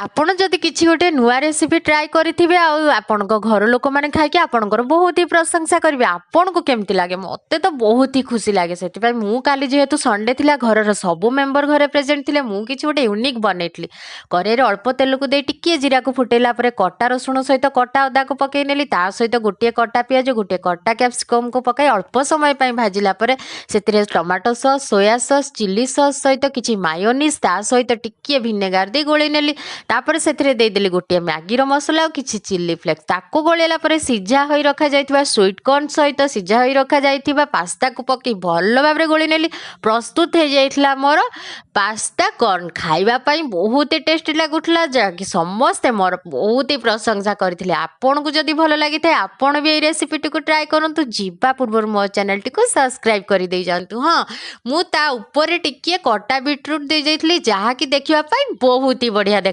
ଆପଣ ଯଦି କିଛି ଗୋଟେ ନୂଆ ରେସିପି ଟ୍ରାଏ କରିଥିବେ ଆଉ ଆପଣଙ୍କ ଘର ଲୋକମାନେ ଖାଇକି ଆପଣଙ୍କର ବହୁତ ହି ପ୍ରଶଂସା କରିବେ, ଆପଣଙ୍କୁ କେମିତି ଲାଗେ? ମୋତେ ତ ବହୁତ ହି ଖୁସି ଲାଗେ। ସେଥିପାଇଁ ମୁଁ କାଲି ଯେହେତୁ ସଣ୍ଡେ ଥିଲା, ଘରର ସବୁ ମେମ୍ବର ଘରେ ପ୍ରେଜେଣ୍ଟ ଥିଲେ, ମୁଁ କିଛି ଗୋଟେ ୟୁନିକ୍ ବନେଇଥିଲି। କରେଇରେ ଅଳ୍ପ ତେଲକୁ ଦେଇ ଟିକିଏ ଜିରାକୁ ଫୁଟେଇଲା ପରେ କଟା ରସୁଣ ସହିତ କଟା ଅଦାକୁ ପକେଇ ନେଲି। ତା ସହିତ ଗୋଟିଏ କଟା ପିଆଜ, ଗୋଟିଏ କଟା କ୍ୟାପ୍ସିକମ୍କୁ ପକାଇ ଅଳ୍ପ ସମୟ ପାଇଁ ଭାଜିଲା ପରେ ସେଥିରେ tomato sauce, soya sauce, chilli sauce ସହିତ କିଛି ମାયોନିସ୍, ତା ସହିତ ଟିକିଏ ଭିନେଗାର ଦେଇ ଗୋଳେଇ ନେଲି। ତାପରେ ସେଥିରେ ଦେଇଦେଲି ଗୋଟିଏ ମ୍ୟାଗିର ମସଲା ଆଉ କିଛି ଚିଲି ଫ୍ଲେକ୍ସ। ତାକୁ ଗୋଳେଇଲା ପରେ ସିଝା ହୋଇ ରଖାଯାଇଥିବା ସୁଇଟ୍ କର୍ନ ସହିତ ସିଝା ହୋଇ ରଖାଯାଇଥିବା ପାସ୍ତାକୁ ପକାଇ ଭଲ ଭାବରେ ଗୋଳେଇ ନେଲି। ପ୍ରସ୍ତୁତ ହେଇଯାଇଥିଲା ମୋର ପାସ୍ତା କର୍ନ। ଖାଇବା ପାଇଁ ବହୁତ ଟେଷ୍ଟି ଲାଗୁଥିଲା, ଯାହାକି ସମସ୍ତେ ମୋର ବହୁତ ହି ପ୍ରଶଂସା କରିଥିଲେ। ଆପଣଙ୍କୁ ଯଦି ଭଲ ଲାଗିଥାଏ, ଆପଣ ବି ଏଇ ରେସିପିଟିକୁ ଟ୍ରାଏ କରନ୍ତୁ। ଯିବା ପୂର୍ବରୁ ମୋ ଚ୍ୟାନେଲଟିକୁ ସବସ୍କ୍ରାଇବ୍ କରିଦେଇ ଯାଆନ୍ତୁ। ହଁ, ମୁଁ ତା ଉପରେ ଟିକିଏ କଟା ବିଟରୁଟ୍ ଦେଇଯାଇଥିଲି, ଯାହାକି ଦେଖିବା ପାଇଁ ବହୁତ ହି ବଢ଼ିଆ ଦେଖ